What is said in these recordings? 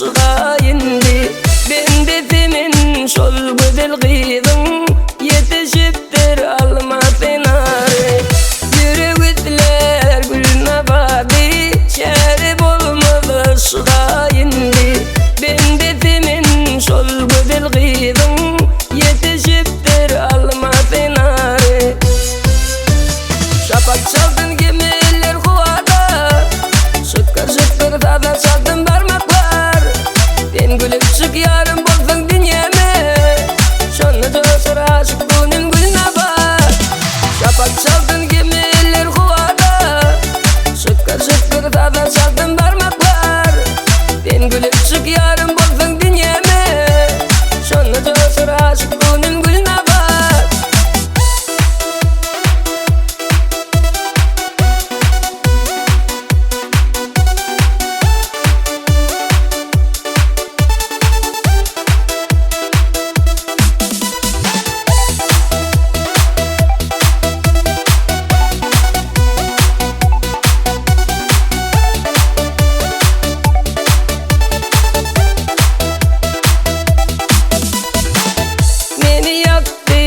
aşyga indi. Bendesi men şol gözel gyzyň, Ýetişipdir alma senary. Ýürek islär gül nabady, Çäre bolmaz yşga indi. Bendesi men şol gözel gyzyň, Ýetişipdir alma senary. Şapak çalsyn gemeler howada, Şykyr-şykyr saza çalsyn barmaklar. Sen gülüp çyk ýarym bolsaň dünýäme, Şonda joşar aşyk göwnüm Gülnabat. Şapak çalsyn gemeler howada, Şykyr-şykyr saza çalsyn barmaklar. Sen gülüp çyk ýarym bolsaň dünýäme, Şonda joşar aşyk göwnüm Gülnabat. Meni ýakdy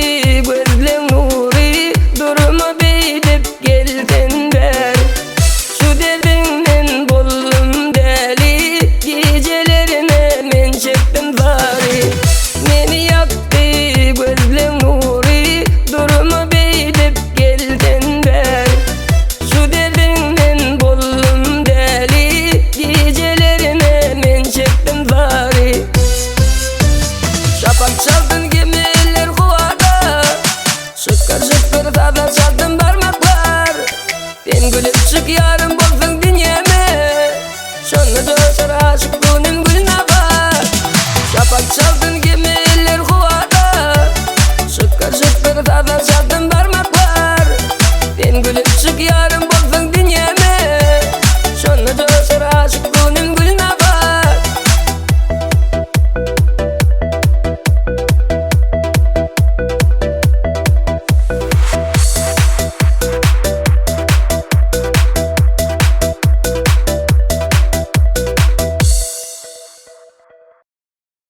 gözleň nury, Durma beýdip gel sen bäri. Şu derdiňden boldum däli, Gijelerine men çekdim zary. Meni ýakdy gözleň nury, Durma beýdip gel sen bäri. Şu derdiňden boldum däli, Gijelerine men çekdim zary. Şapak çalsyn gemiler howada, Şykyr-şykyr saza çalsyn barmaklar. Sen gülüp çyk ýarym bolsaň dünýäme, Şonda joşar aşyk göwnüm Gülnabat. Şapak çalsyn gemiler howada, Şykyr-şykyr saza.